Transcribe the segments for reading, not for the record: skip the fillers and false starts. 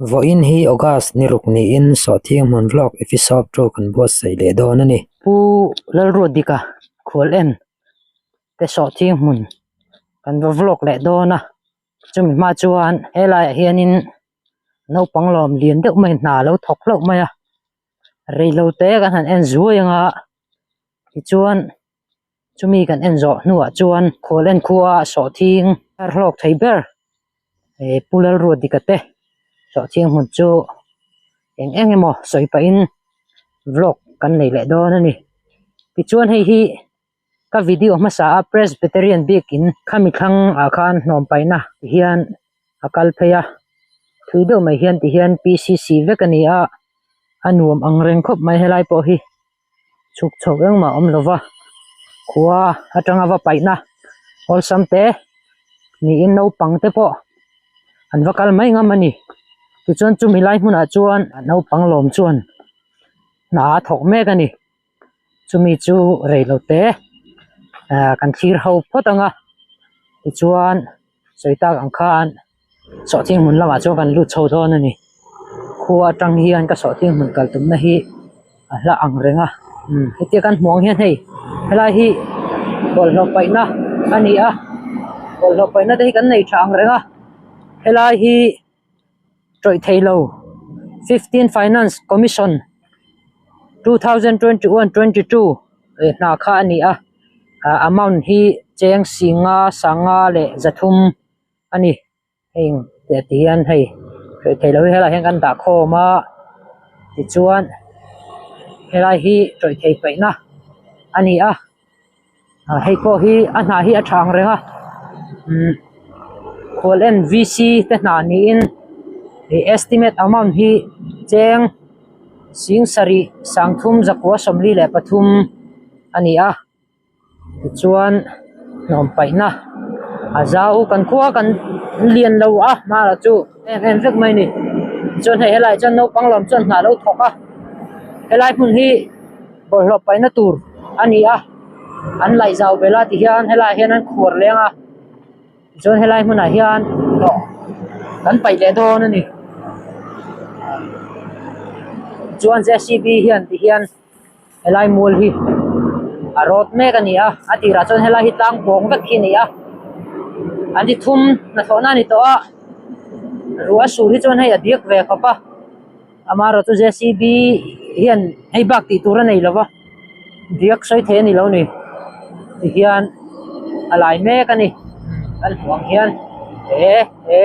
Vawiin hi August ni ruk niin Sawhthing hmun vlog episode 2 kan buatsaih leh dawn a ni. Pu Lalruatdika khual en te Sawhthing hmun kan va vlog leh dawn a, chumi hma chuan helaiah hianin naupang lawm lian deuh mai hna a lo thawk hlauh mai a, reilote kan han en zuai anga tichuan chumi kan en zawh hnuah chuan khual en khua sawhthing thar hlawk thei ber eh pu Lalruatdika te sawhthing hmun chu eng eng emaw sawi pahin vlog kan nei leh dawn a ni tichuan hei hi ka video hmasa a Presbyterian biakin khami thlang ah khan hnawm paihna ti hian a kal phei a thui deuh mai hian ti hian P C C vek a ni a a nuam ang reng khawp mai helai pawh hi. Chhuk chho engmah a awm lo va, khua atanga va paihna awlsam te niin naupang te pawh an va kal mai ngam a ni. Tichuan chumi lai hmunah chuan naupang lawm chuan hna a thawk mek a ni. Chumi chu reilo te ah kan thlir ho phawt ang a, tichuan sawi tak ang khan sawhthing hmun lamah chuan kan lut chho dawn a ni khua atang hian ka sawhthing hmun kal tumna hi a hla ang reng a umm hetia kan hmuh ang hian hei helai hi bawlhhlawh paihna a ni a bawlhhlawh paihna te hi kan nei tha ang reng a helai hi tawih theilo fifteen finance commission 2021 22 hna kha a ni a ah amount hi cheng singa sanga leh zathum a ni heng teh ti hian hei tawih theilo hi helaiah hian kan dah khawm a tichuan helai hi tawih thei paihna a ni a. Ah hei pawh hi a hna hi a tha ang reng a umm khual en V C te hna niin ih estimate amount hi cheng sing sarih sangthum zakua sawmli leh pathum a ni a tichuan hnawm paihna a zau kan khua kan lian lo a hmara chu em em vek mai a ni chuan hei helaiah chuan naupang lawm chuan hna a lo thawk a helai hmun hi. Bawlhhlawh paihna tur a ni a an laih zau bel a tihian helaiah hian an khuar leng a tichuan helai hmunah hian hlawh kan paih leh dawn a ni chuan J C B hian tihian helai mual hi a rawt mek a ni a a tirah chuan helai hi tlang pawng vek hi a ni a an ti thum hnathawhna a ni tawh a ruah a sur hi chuan hei a diak ve khawp a. Amaherawhchu J C B hian hei bak tih tur a nei lova diak sawi thei a ni lo ni tihian a lai mek a ni kan hmuh ang hian he he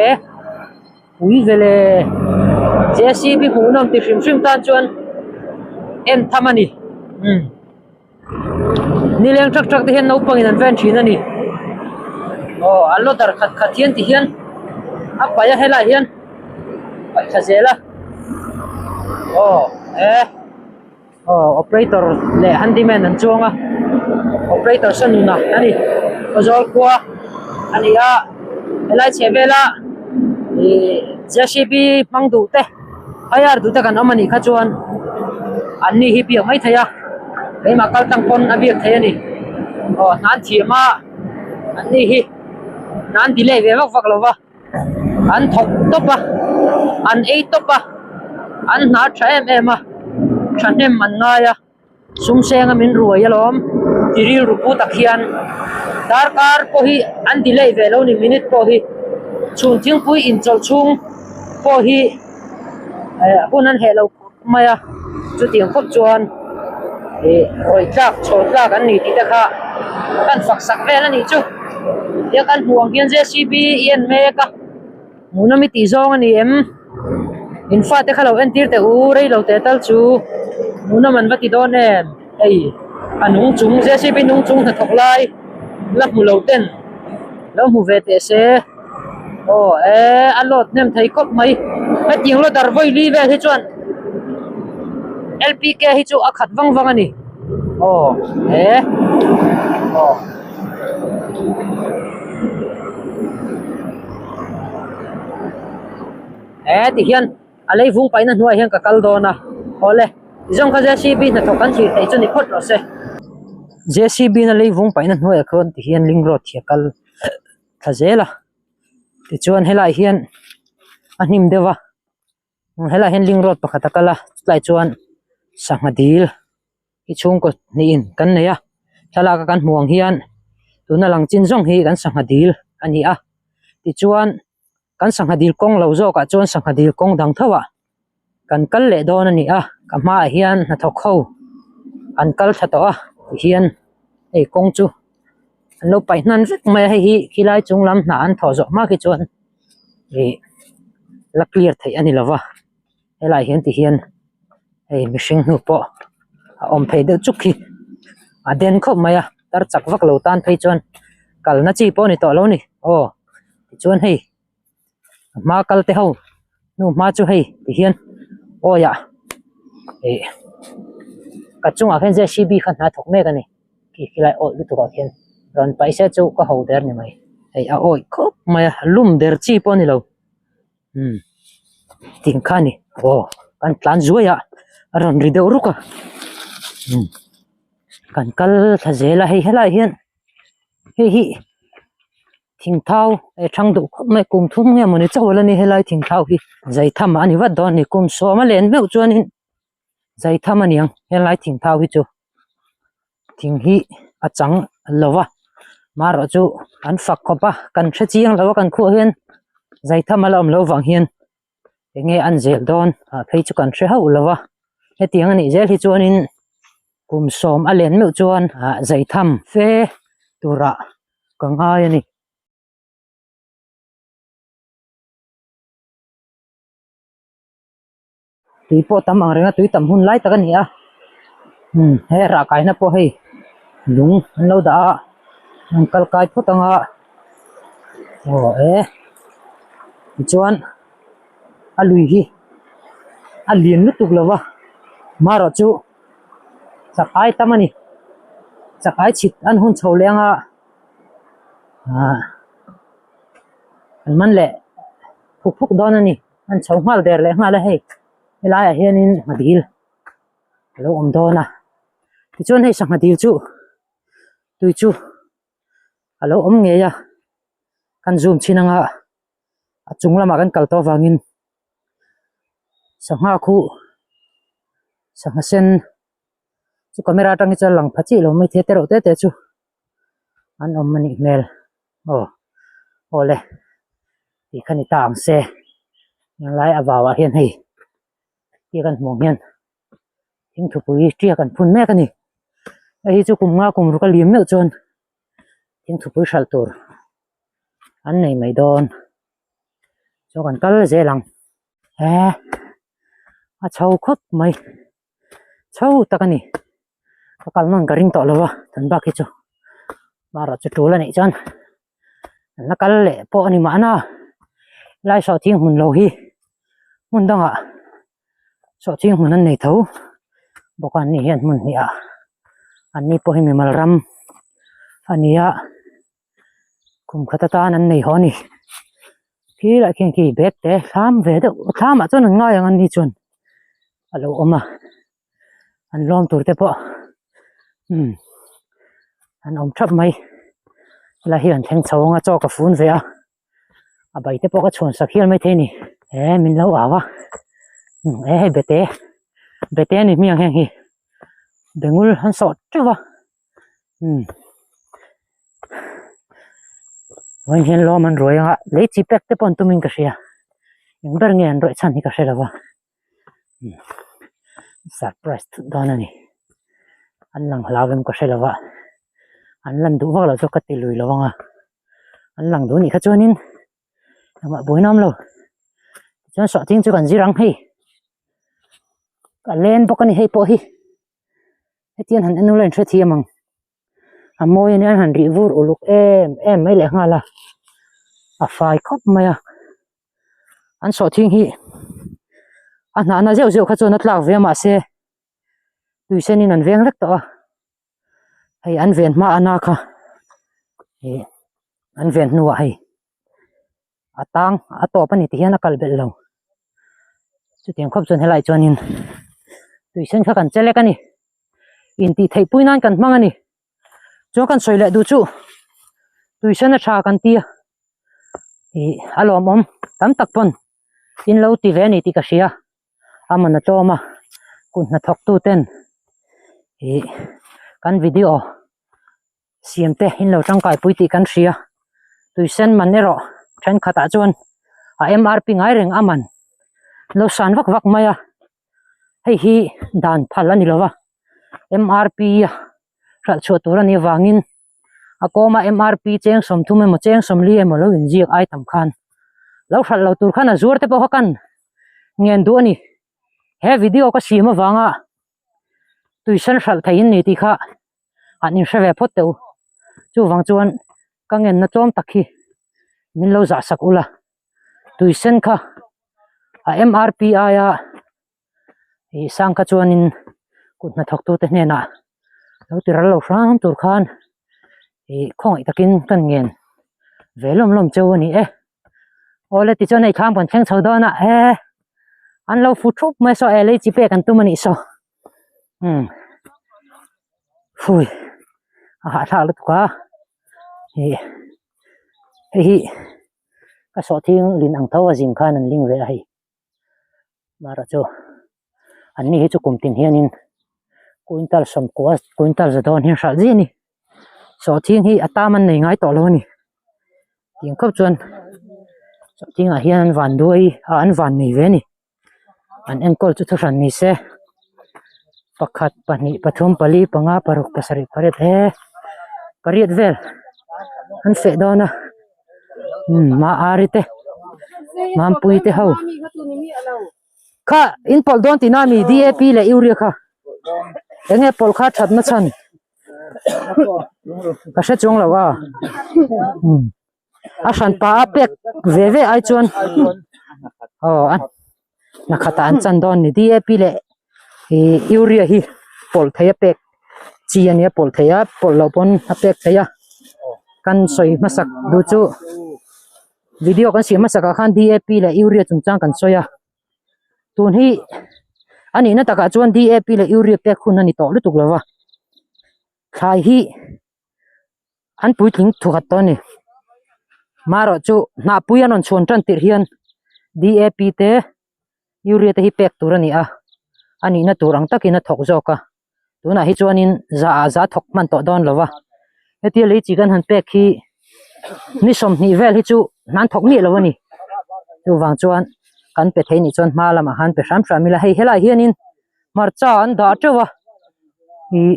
pui vele J C B hmuhnawm ti hrim hrim tan chuan en tham a ni umm. Nileng trak trak te hian naupangin an ven thin a ni. Aw an loader khat khat hian ti hian a paih a helaiah hian paih thla zel a aw e aw operator leh handyman an chuang a operator saw nuna a ni Khawzawl khua a ni a helai chheh vela ihh J C B hmang duh te. Hire duh te kan awm anih kha chuan an ni hi biak mai thei a keimah kal tlang pawn a biak thei a ni aw hna an thiam a an ni hi hna an delay ve vak vak lo va an thawk tawp a an ei tawp a an hna tha em em a thahnem an ngai a. Sum senga min ruai alawm ti rilru pu tak hian darkar pawh hi an delay ve lo ni minute pawh hi chhun thingpui inchawlh chhung pawh hi eh hun an heh lo khawp mai a chutiang khawp chuan ih rawih tlak chhaw tlak an ni tih te kha kan fak sak vel a nih chu tia kan hmuh ang hian J C B i en mek a. Hmuhnawm i tih zawng a ni em? In fate kha lo entir teh u, rei lo teh tal chu hmuhnawm an va ti dawn em? Hei a nung chung JCB nung chung hnathawk lai la hmu lo ten lo hmu ve teh se aw e a load hnem thei khawp mai hetiang loader vawi li vel hi chuan L P K hi chu a khat vang vang a ni aw e aw. He ti hian a lei vung paihna hnuaiah hian ka kal dawn a awle tizawng kha J C B hnathawk kan thlir theih chu ni phawt rawh se J C B na lei vung paihna hnuaiah khawn ti hian link road hi a kal thla zel a tichuan helaiah hian a hnim deuh a. Helaiah hian link road pakhat a kal a chutlai chuan sangha dil hi chhungkaw hnihin kan nei a thlalak a kan hmuh ang hian tuna lang chin zawng hi kan sangha dil a ni a tichuan kan sangha dil kawng lo zawkah chuan sangha dil kawng dang tho ah kan kal leh dawn a ni a ka hmaah hian hnathawk ho an kal thla tawh a tihian hei kawng chu an lo paih hnan vek mai a hei hi khilai chung lam hnah an thawh zawh hma khi chuan ih la clear theih a ni lo va helaiah hian tihian hei mihring hnu pawh a awm phei deuh chuk hi a den khawp mai a tar chak vak lo tan phei chuan kalna chi pawh a ni tawh lo a ni aw tichuan hei. A hma kal te ho hnu hma chu hei ti hian awi ah ih ka chungah khian JCB kha hna thawk mek a ni khi khilai awih lutuk ah khian rawn paih se chu ka ho der ni mai hei a awih khawp mai a lum der chi pawh a ni lo umm ting kha a ni aw kan tlan zuai a a rawn ri deuh ruk a umm kan kal thla zel a hei helaiah hian hei hi. Thingthau eh thang duh khawp mai kum thum nge mawni chauh ala ni helai thingthau hi zaitham a ni vat dawn a ni kum sawm a len meuh chuanin zaitham a niang helai thingthau hi chu thing hi a chang lo va marawh chu an fak khawp a kan hre chiang lo a kan khuah hian zaitham a la awm loh vang hian enge an zel dawn ah phei chu kan hre hauh lo va hetiang a nih zel hi chuanin kum sawm a len meuh chuan ah zaitham fe turah ka ngai a ni. Tui pawh tam ang reng a tui tam hun lai tak a ni a umm he rah kaina pawh hei lung an lo dah a an kal kai phawt ang a aw e tichuan a lui hi a lian lutuk lo va marawh chu chak ai tam a ni chak ai chhit an hun chho leh ang a ah an man leh phuk phuk dawn a ni. An chho nghal der leh nghal a hei helaiah hianin sangha dil a lo awm dawn a tichuan hei sangha dil chu tui chu a lo awm ngei a kan zoom chhin anga a chung lamah kan kal tawh avangin sangha khu sangha sen chu camera atang hi chuan lang pha chiah lo mai thei te reuh te te chu an awm a nih hmel aw awle tih kha ni ta ang se helai a vauah hian hei tia kan hmuh ang hian thing thupui tiak an phun mek a ni hei hi chu kum nga kum ruk a lim meuh chuan thing thupui hralh tur an nei mai dawn chuan kan kal zel ang he a chho khawp mai chho tak a ni. Ka kal nawn ka ring tawh lo a tan bak hi chu marawh chu tul a nih chuan an la kal leh pawh a ni mahna lai sawhthing hmun lo hi hmun dangah sawhthing hmun an nei tho bawk a an ni hian hmun hnih ah an ni pawh hi mimal ram a ni a kum khat atan an nei haw a ni khi lah khian khi bag te thlam ve deuh thlam ah chuan an ngai ang an ni chuan a lo awm a. An lawm tur te pawh umm an awm thap mai helai hi an thleng chho ang a chaw ka fun ve a a bai te pawh ka chhuan sak hial maithei a ni he min lo au a umm he hei bete bete a ni hmiang heng hi bengul an sawh teuh a umm vawiin hian lawm an ruai ang a lei chi pek te pawh an tumin ka hria eng ber nge an rawih chhan hi ka hre lo va. Surprise thut dawn a ni an lang hlau em ka hre lo va an lan duh vak loh chu ka ti lui lo ang a an lang duh anih kha chuanin engmah buaina awm lo tichuan sawhthing chu kan zir ang hei a len bawk a ni hei pawh hi hetiang han en ula in hrethiam ang. A mawi ania an han rih vur uluk em em mai leh nghal a a fai khawp mai a an sawhthing hi a hnahna zeuh zeuh kha chuan a tlak ve a mahse tui sen in an veng vek tawh a hei an ven hma a na kha ih an ven hnuah hei a tang a tawp a ni ti hian a kal belh lo chutiang khawp chuan helaiah chuanin tui sen kha kan che lek a ni intih theih pui nan kan hmang a ni chuan kan sawi leh duh chu tui sen a tha kan ti a ih a lawmawm tam tak pawn in lo ti ve a ni tih ka hria. A man a tlawm a kut hnathawk tu ten ih kan video siam te in lo tangkai pui tih kan hria tuisen man erawh thenkhatah chuan a MRP ngai reng a man lo san vak vak mai a hei hi dan phal a ni lo va MRP a hralh chhuah tur a nih avangin a kawma MRP cheng 30 emaw cheng 40 emaw lo inziak ai tam khan lo hralh lo tur khan a zuar te pawh kha kan ngen duh a ni he video ka siam avanga tuisen hralh thei in ni tih kha an inhre ve phawt teh u chuvang chuan ka ngenna tlawm tak hi min lo zah sak ula tuisen kha a MRP aia ih sang kha chuanin kut hnathawk tute hnenah lo ti ral lo hram tur khan ih khawngaih takin kan ngen ve lawm lawm cheu a ni e awle tichuan hei thlam kan thleng chho dawn a he an lo fu thup mai saw e lei chi pek an tum a nih saw umm phui a hahthlak lutuk a ih hei hi ka sawhthing lin ang tho a zing khan an ling ve a hei. Mara chu an ni hi chu kum tin hianin quintal sawmkua quintal za dawn hian hralh zia a ni sawhthing hi a tam an nei ngai tawh lo a ni tiang khawp chuan sawhthing ah hian an van duai a an van nei ve a ni an enkawl chu thuhran ni se pakhat pahnih pathum pali panga paruk pasarih pariat he pariat vel an feh dawn a. umm ma ari te mampui te ho kha in pawlh dawn tihna a mi DAP leh urea kha eng nge pawlh kha that na chhan ka hre chuang lo a umm a hran pa a pek ve ve ai chuan aw a hna khatah an chan dawn a ni DAP leh ih urea hi pawlh theih a pek chi a nia pawlh theih a pawlh loh pawn a pek theih a kan sawi hmasak duh chu video kan siam hmasak ah khan DAP leh urea chungchang kan sawi a tun hi a nihna takah chuan DAP leh urea pek hun a ni tawh lutuk lo va thlai hi an puitling thukhat tawh a ni marawh chu hnahpui an rawn chhuan tan tirh hian DAP te urea te hi pek tur a ni a a nihna tur ang takin a thawk zawk a tunah hi chuanin za ah za thawk hman tawh dawn lo va hetia lei chi kan han pek hi ni 20 vel hi chu hna an thawk miah lo a ni chuvang chuan kan pe thei nih chuan hma lamah khan pe hram hram ila hei helaiah hianin hmarcha an dah teuh a ih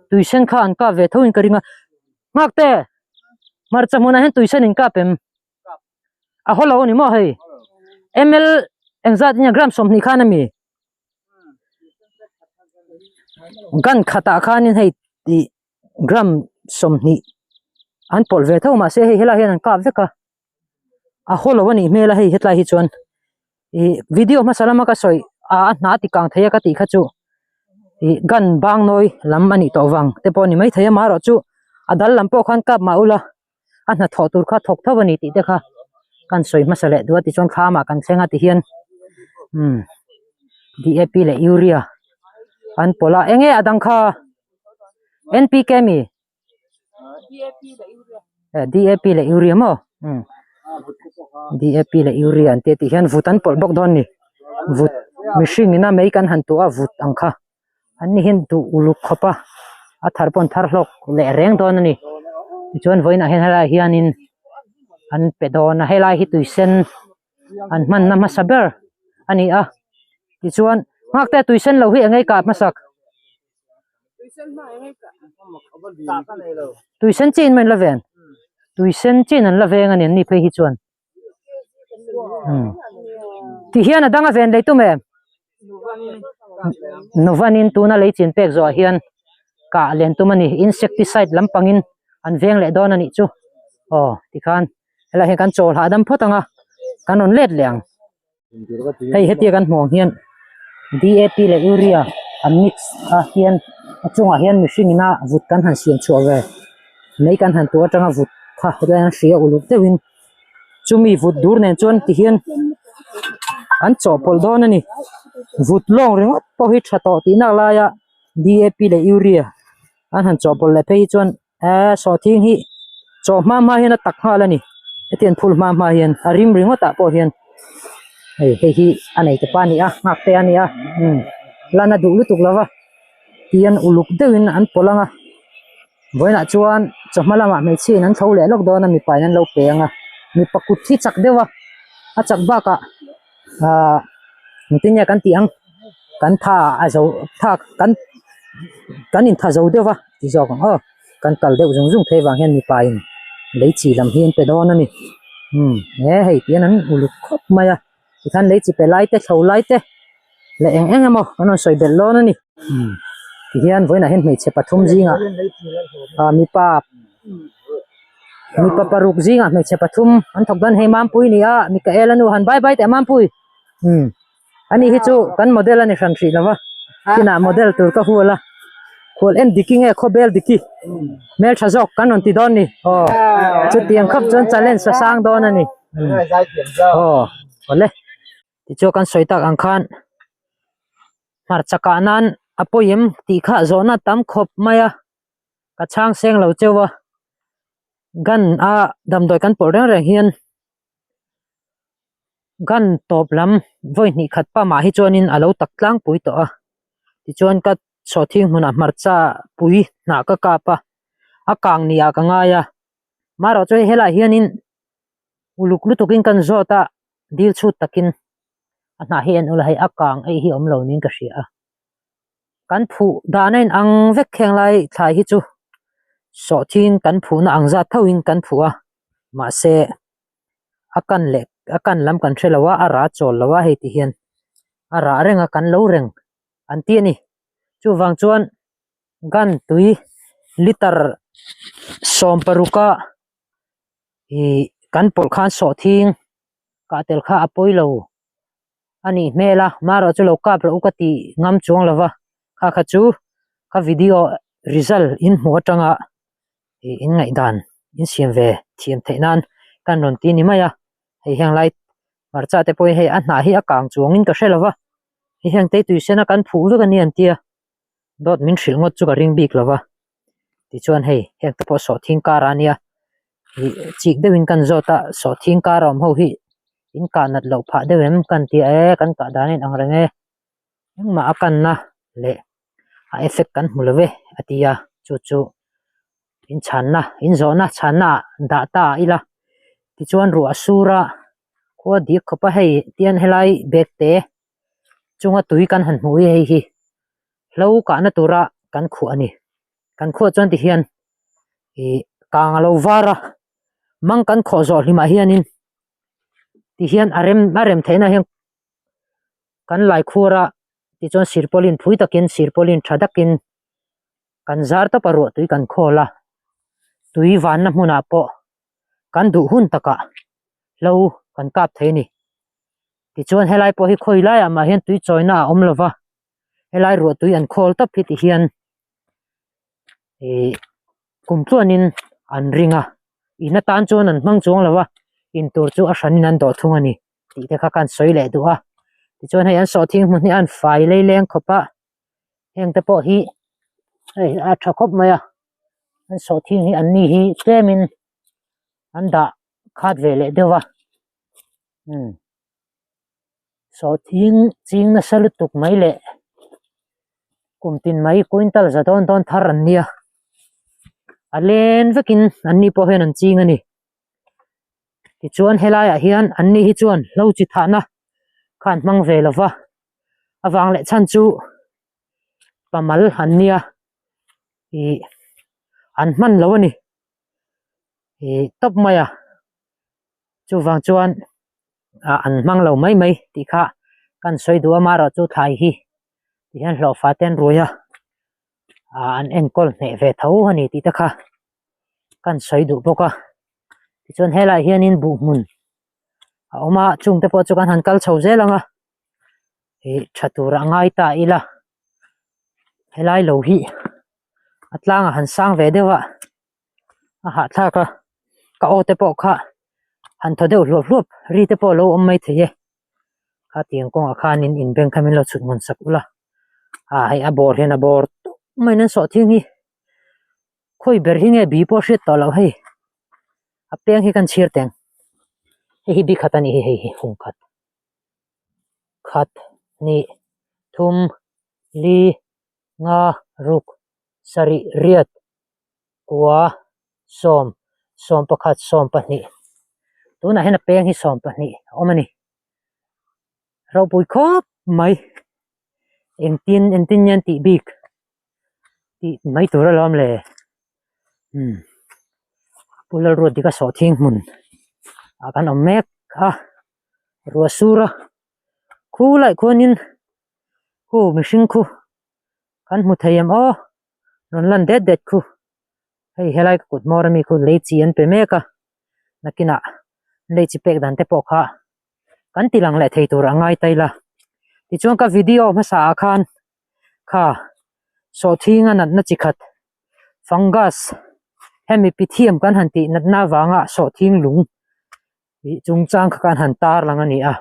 tui sen kha an kap ve tho in ka ring a nghak te hmarcha hmunah hian tui sen in kap em a haw lo a ni maw hei ml engzat in gram 20 khan a mi gun khatah khanin hei ih gram 20 an pawlh ve tho mahse hei helaiah hian an kap vek a a haw lo a nih hmel a hei hetlai hi chuan ih video hmasa lama ka sawi a a hna ti kang thei a ka tih kha chu ih gun bang nawi lam a nih tawh vang te pawh a ni maithei a amaherawh chu a dal lam pawh khan kap mah ula a hnathawh tur kha thawk tho a ni tih te kha kan sawi hmasa leh duh a tichuan thlamah kan thleng a ti hian umm DAP leh urea an pawlh a eng nge a dang kha NPK mi. DAP leh urea maw umm DAP leh urea an tia tih hian vut an pawlh bawk dawn a ni vut mihring ina mei kan han tuah a vut ang kha an ni hian duh uluk khawp a a thar pawh an thar hlawk leh reng dawn a ni tichuan vawiinah hian helaiah hianin an pe dawn a helai hi tui sen an hmanna hmasa ber a ni a tichuan nghak te tui sen lo hi eng nge kah hmasak. Tui sen chin mai an la ven tui sen chin an la veng a ni an ni phei hi chuan ti hian a dang a ven lei tum em nuvanin tuna lei chin pek zawh ah hian kah len tum a ni insecticide lampangin an veng leh dawn a nih chu aw tikhan helaiah hian kan chawl hahdam phawt ang a kan rawn let leh ang. Hei hetia kan hmuh ang hian DAP leh urea an mix a hian a chungah hian mihring ina vut kan han siam chhuah ve mai kan han tuah atanga vut kha helai an hria uluk deuhin chumi vut dur nen chuan ti hian an chawhpawlh dawn a ni vut lawng ringawt pawh hi tha tawh tih nak laia DAP leh urea an han chawhpawlh leh phei hi chuan Eee sawhthing hi chaw hma hma hian a tak nghal a ni hetiang phul hma hma hian a rim ringawt ah pawh hian Hei hei hi a nei te pa a ni a nghak te a ni a umm lan a duh lutuk lo va tihian uluk deuhin an pawlh ang a vawiinah chuan chawhma lamah hmeichhia in an tho leh lawk dawn a mipa in an lo pe ang a mipa kut hi chak deuh a a chak bakah ahh engtin nge kan tih ang kan tha a zo tha kan kan intha zo deuh va ti zawk ang aw kan kal deuh zung zung phei vang hian mipa in lei chi lam hi an pe dawn a ni umm he hei tihian an uluk khawp mai a tikhan lei chi pe lai te thlo lai te leh eng eng emaw an rawn sawi belh dawn a ni umm tihian vawiinah hian hmeichhe pathum zingah ah mipa mipa paruk zingah hmeichhe pathum an thawk dawn hei Mampui a ni a Mikael a nu han bye bye teh Mampui umm ani hi chu kan model a ni hran hrih lo va kinah model tur ka hual a khual en diki nge khawbel diki hmeltha zawk kan rawn ti dawn ni aw chutiang khawp chuan challenge a sang dawn a ni aw awle tichuan kan sawi tak ang khan hmarcha kah nan a pawi em tih kha zawhna tam khawp mai a ka chhang seng lo cheu a gun a damdawi kan pawlh reng reng hian gun tawp lam vawi hnih khat pamah hi chuanin a lo tak tlangpui tawh a tichuan ka sawhthing hmunah hmarcha pui hnah ka kap a a kang ni ah ka ngai a marawh chu hei helaiah hianin uluk lutukin kan zawt a dil chhut takin a hnah hi en ula hei a kang eih hi awm lo niin ka hria a. Kan phuh dan a inang vek kheng lai thlai hi chu sawhthing kan phuhna ang zat thoin kan phuh a mahse a kan leh a kan lam kan hre lo a a rah chawl lo a hei ti hian a rah reng a kan lo reng an ti a ni chuvang chuan gun tui liter sawm paruk a ih kan pawlh khan sawhthing kah tel kha a pawi lo. a nih hmel a marawh chu lo kap rawh u ka tih ngam chuang lo va kha kha chu ka video result in hmuh atanga ih in ngaihdan in siam ve thiam theih nan kan rawn ti ni mai a hei heng lai hmarcha te pawh hi hei a hnah hi a kang chuang in ka hre lo va hei heng te tui sen a kan phuh vek a ni an tia dawt min hrilh ngawt chu ka ring bik lo va tichuan hei heng te pawh sawhthing kar a nia ih chik deuhin kan zawt a sawhthing kar a awm ho hi in kah nat loh phah deuh em kan ti a e kan kah dan a inang reng e engmah a kanna leh a effect kan hmu lo ve a ti a chu chu in chhanna in zawhna chhanna ah dah ta ila tichuan ruah a sur a khua dik khawp a hei tian helai bag te chunga tui kan han hmuh hi hei hi hlo kahna tura kan khuah a ni kan khuah chuan tihian ih kang a lo var a mang kan khawh zawh hlimah hianin tihian a rem a rem theihna hian kan lai khuar a tichuan sirpawlin phui takin sirpawlin tha dakin kan zar tawp a ruah tui kan khawl a tui vanna hmunah pawh kan duh hun takah hlo kan kap thei a ni tichuan helai pawh hi khawi laiah mah hian tui chawina a awm lova helai ruah tui an khawl tawp hi tihian ih kum tluanin an ring a in atan chuan an hmang chuang lo a in tur chu a hranin an dawh thung a ni tih te kha ka han sawi leh duh a tichuan hei an sawhthing hmun hi a an fai lei leng khawp a heng te pawh hi hei a tha khawp mai a an sawhthing hi an ni hi tlemin an dah khat ve leh deuh a umm. Sawhthing ching nasa lutuk mai leh kum tin mai quintal za dawn dawn thar an nia a len vekin an ni pawh hian an ching a ni tichuan helaiah hian an ni hi chuan hlo chi thahna kha an hmang ve lova avang leh chhan chu pamal an nia ih an hman lo a ni ih tawp mai a chuvang chuan ah an hmang lo mai mai tih kha kan sawi duh a amaherawhchu thlai hi ti hian hlawhfa te an rui a ah an enkawl hneh ve tho a ni tih te kha kan sawi duh bawk a tichuan helaiah hianin buh hmun a awm a chung te pawh chu kan han kal chho zel ang a ih tha tur a ngai ta ila helai lo hi a tlangah han sang ve deuh a. a hahthlak a ka aw te pawh kha han thaw deuh hluap hluap ri te pawh a lo awm mai thei e khatiang kawngah khanin in bank kha min lo chhut ngun sak ula ah hei a bawr hian a bawr tawp mai in an sawh thing hi khawi ber hi nge bi pawh a hriat tawh loh hei a peng hi kan chhir teng hei hi bi khat a nih hi hei hi hung khat. Khat, hnih, thum, li, nga, ruk, sarih, riat, kua, sawm, 11, 12. Tunah hian a peng hi 12 a awm a ni. Ropui khawp mai. Engtin engtin nge an tih bik tih mai tur alawm le. Umm Pu Lalruatdika sawhthing hmun ah kan awm mek a ruah sur a khu laih khuanin khu mihring khu kan hmu thei em aw rawn lan det det khu hei helai ka kut hmawr ami khu lei chi an pe mek a nakinah lei chi pek dan te pawh kha kan ti lang leh thei tur a ngai ta ila tichuan ka video hmasa ah khan kha sawhthing a natna chi khat fungus hemi pithiam kan han tih natna avanga sawhthing lung tih chungchang kha kan han tar lang a ni a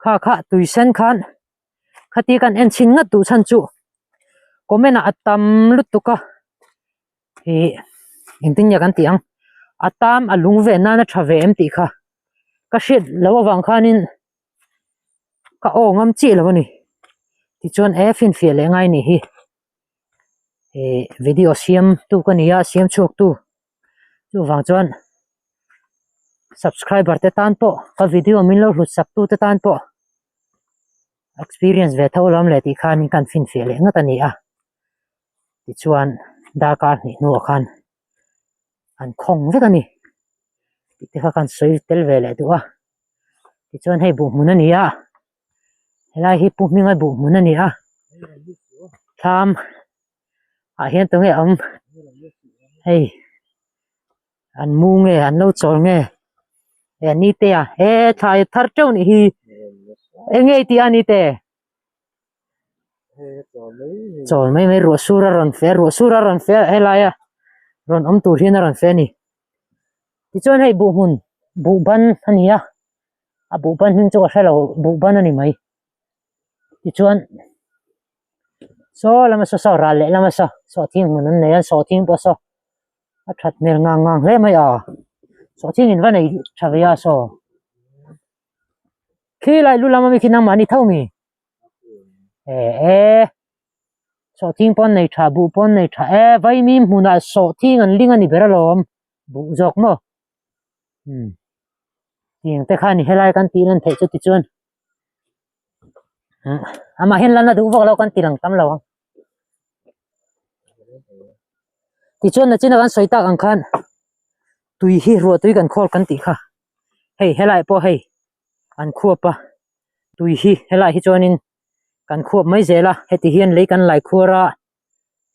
kha kha tui sen khan khati kan en chhin ngat duh chhan chu comment ah a tam lutuk a ih engtin nge kan tih ang a tam a lung ve nana tha ve em tih kha ka hriat loh avang khanin ka aw ngam chiah lo a ni tichuan e finfiah leh ngai nih hi ih video siam tu ka ni a siam chhuak tu chuvang chuan subscriber te tan pawh ka video min lo hlut sak tu te tan pawh experience ve tho alawm le tih khanin kan finfiah leh ngat a ni a tichuan darkar hnih hnuah khan an khawng vek a ni tih te kha kan sawi tel ve leh duh a tichuan hei buh hmun a ni a helai hi pu hminga buh hmun a ni a thlam ah hian tunge a awm hei an mu nge an lo chawl nge he a ni te a he thlai thar teuh nih hi eng nge i tih a ni te chawl mai mai ruah sur a rawn fe ruah sur a rawn fe helai a rawn awm tur hian a rawn fe a ni tichuan hei buh hmun buh ban a ni a a buh ban hming chu ka hrelo buh ban a ni mai tichuan saw lama saw saw ral leh lama saw sawhthing hmun an nei a sawhthing pawh saw a that hmel ngang ngang hle mai a sawhthing in va nei tha ve a saw khi lai lu lama mi khi nangmahni tho mi e e sawhthing pawn nei tha buh pawn nei tha e vaimim hmunah sawhthing an ling a ni ber alawm buh zawk maw umm tiang te kha a ni helai kan tih lan theih chu tichuan amah hian lan a duh vak lo kan ti lang tam lo ang tichuan nachina kan sawi tak ang khan tui hi ruah tui kan khawl kan tih kha hei helai pawh hei an khuap a tui hi helai hi chuanin kan khuap mai zel a heti hian lei kan lai khuar a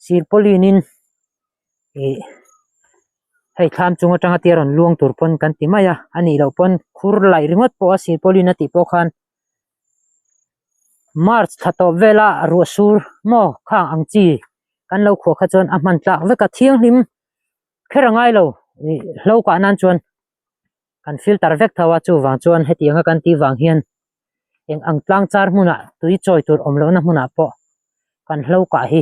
silpauline in ih hei thlam chung atanga tia rawn luang tur pawn kan ti mai a a nih loh pawn khur laih ringawt pawh a silpauline a tih pawh khan march thla tawp vela ruah sur maw khang ang chi kan lo khuah kha chuan a hman tlak vek a thianghlim kher a ngai lo ih hlo kah nan chuan kan filter vek tho a chuvang chuan hetianga kan tih vang hian eng ang tlang char hmunah tui chawi tur awm lohna hmunah pawh kan hlo kah hi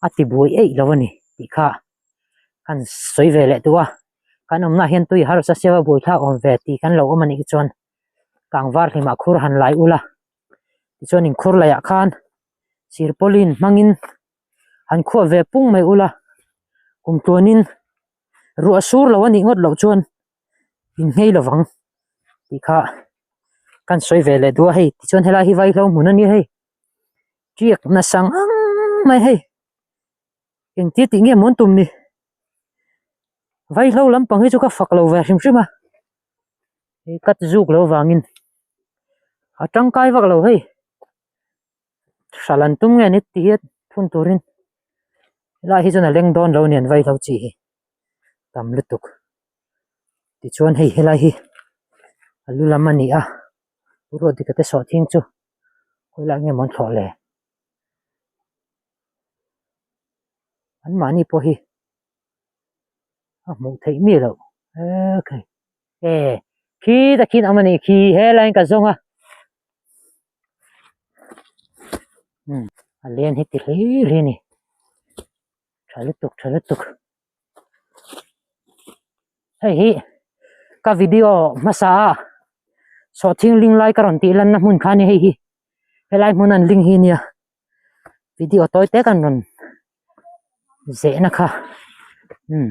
a ti buai eih lo a ni tih kha kan sawi ve leh duh a kan awmna hian tui harsa siam a buaithlak awm ve tih kan lo awm a nih chuan kangvar hlimah khur han lai ula tichuan inkhur laiah khan sirpawlin hmangin han khuah ve pung mai ula kum tluanin ruah sur lo a nih ngawt loh chuan inngei lovang tih kha kan sawi ve leh duh a hei tichuan helai hi vaihlo hmun a nia hei tiak nasa ngang mai hei engtia tih nge maw an tum ni vaihlo lampang hi chu ka fak lo ve hrim hrim a hei cut zuk lo vangin a tangkai vak lo hei hral an tum nge ni ti hian phun turin helai hi chuan a leng dawn lo a ni an vaihlo chi hi tam lutuk tichuan hei helai hi a lu lam a ni a ruatdika te sawhthing chu khawilai nge maw an thlawh le an mahni pawh hi a hmuh theih mi loh ekhei e khi takhin awm a nih khi helaiin ka zawng a umm a len hi ti hlir hi a ni tha lutuk tha lutuk hei hi ka video hmasa a. Sawhthing ling lai ka rawn tih lanna hmun kha a ni hei hi helai hmun an ling hi nia video tawi te kan rawn zehna kha umm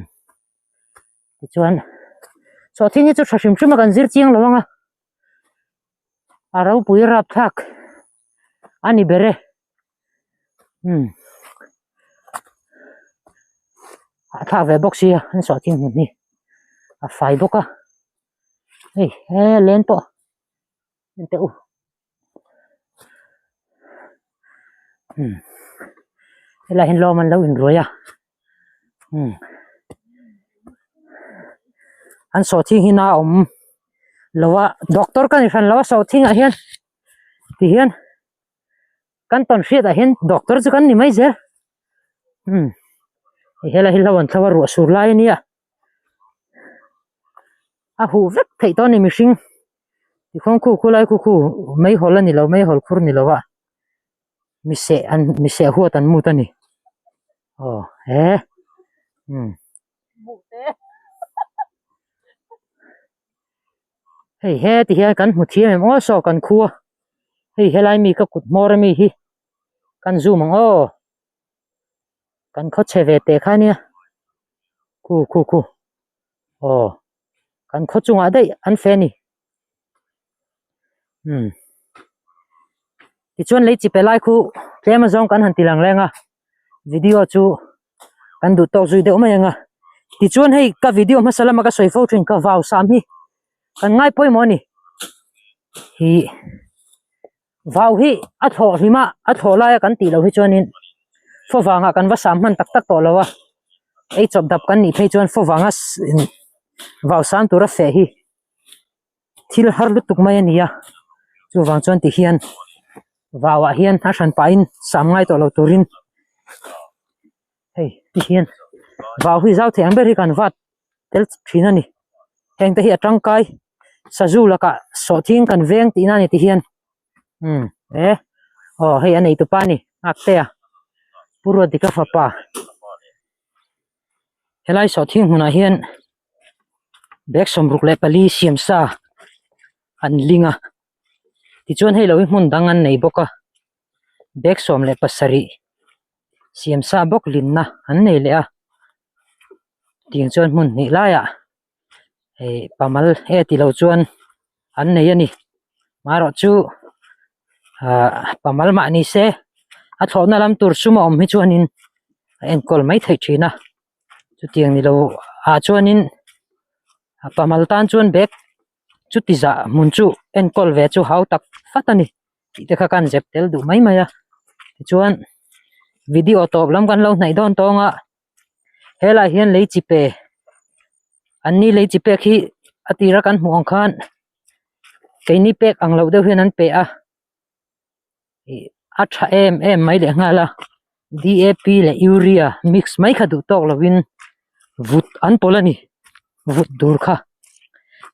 tichuan sawhthing hi chu tha hrim hrim a kan zir chiang lo ang a a ropui rapthlak a ni ber e umm a thlak ve bawk sia an sawhthing hmun hi a fai bawk a. Hei he len pawh en teh u umm helaiah hian lawm an lo inruai a umm an sawhthing hi na a awm lo a doctor ka ni hran lo a sawhthing ah hian ti hian kan tawn hriat ah hian doctor chu kan ni mai zel umm helai hi hlo an thlo a ruah sur lai a nia. A huh vek theih tawh a ni mihring tikhawng khu khu lai khu khu meihawl a ni lo meihawl khur ni lo a mi seh an mi seh huat an mut a ni aw he umm hei he ti hian kan hmu thiam em aw saw kan khua hei helai mi ka kut hmawr ami hi kan zoom ang aw. Kan khaw chhe ve teh kha nia khu khu khu aw kan khaw chungah daih an fe a ni umm tichuan lei chi pe lai khu tlem azawng kan han ti lang leng a video chu kan duh tawk zui deuh mai ang a tichuan hei ka video hmasa lama ka sawi fo thin ka vau sam hi kan ngai pawimawh a ni ih. Vau hi a thlawh hlim a, a thlawh laia kan tih loh hi chuanin faw vangah kan va sam hman tak tak tawh lo a, ei chawp dap kan nih phei chuan faw vanga vau sam tura feh hi thil har lutuk mai a ni a, chuvang chuan ti hian vauah hian a hran pahin sam ngai tawh lo turin hei ti hian vau hi zau thei ang ber hi kan vat. tel thin a ni heng te hi a tangkai sazu lakah sawhthing kan veng tihna a ni ti hian umm e aw hei a nei tupa a ni Nghaktea Pu Ruatdika fapa helai sawhthing hmunah hian bag 64 siam sa an ling a tichuan hei lo hi hmun dang an nei bawk a bag 17 siam sa bawk linna an nei leh a. Tiang chuan hmun hnih laiah hei pamal e ti lo chuan an nei a ni marawh chu ahh pamal mah ni se a thlawhna lam tur sum a awm hi chuanin a enkawl mai theih thin a chutiang ni lo ah chuanin pamal tan chuan bag chuti zah hmun chu enkawl ve chu hau tak fat a ni. Tih te kha kan zep tel duh mai mai a tichuan video tawp lam kan lo hnaih dawn tawng a helai hian lei chi pe an ni lei chi pek hi a tira kan hmuh ang khan keini pek ang loh deuh hian an pe a ih a tha em em mai leh nghal a D A P leh urea mix mai kha duh tawk lovin vut an pawlh a ni vut tur kha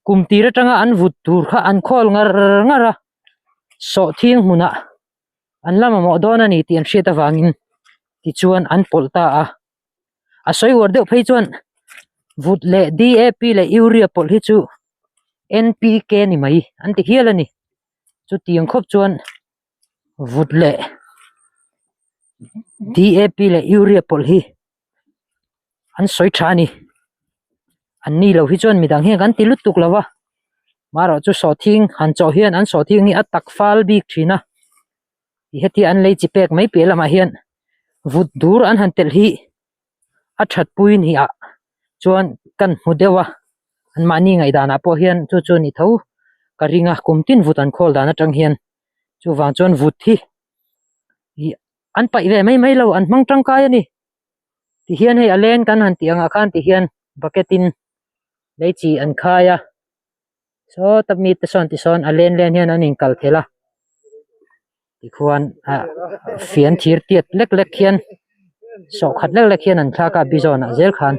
kum tir atanga an vut tur kha an khawl ngar ngar a. Sawhthing hmunah an la mamawh dawn a ni tih an hriat avangin tichuan an pawlh ta a a sawi uar deuh phei chuan vut leh D A P leh urea pawlh hi chu N P K ni mai an ti hial a ni chutiang khawp chuan vut leh D A P leh urea pawlh hi an sawi tha a ni an ni lo hi chuan midang hian kan ti lutuk lo va marawh chu sawhthing han chawh hian an sawhthing hi a tak fal bik thin a ti hetia an lei chi pek mai piah lamah hian vut dur an han telh hi a that pui ni ah chuan kan hmu deuh a an mahni ngaihdanah pawh hian chu chu a ni tho ka ring a kum tin vut an khawl dan atang hian chuvang chuan vut hi ih an paih ve mai mai lo an hmang tangkai a ni tihian hei a len kan han tih angah khan tihian bucket in lei chi an khai a sawta mi te sawn tisawn a len len hian an inkal thelh a tikhuan ah fian thir tiat lek lek hian sawhkhat lek lek hian an thlak a bizawn ah zel khan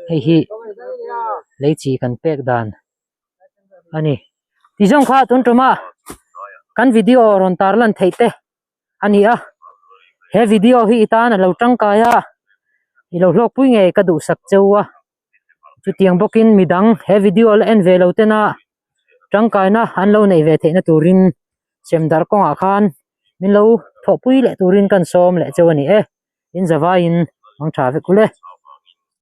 hei hi lei chi kan pek dan a ni tizawng kha tun tuma kan video rawn tar lan theih te. a ni a he video hi i tan a lo tangkai a i lo hlawkpui ngei ka duhsak cheu a chutiang bawkin midang he video la en ve lo tena. tangkaina an lo neih ve theihna turin semdar kawngah khan min lo thawhpui leh turin kan sawm leh cheu a ni e. In zavaiin mang tha vek ule.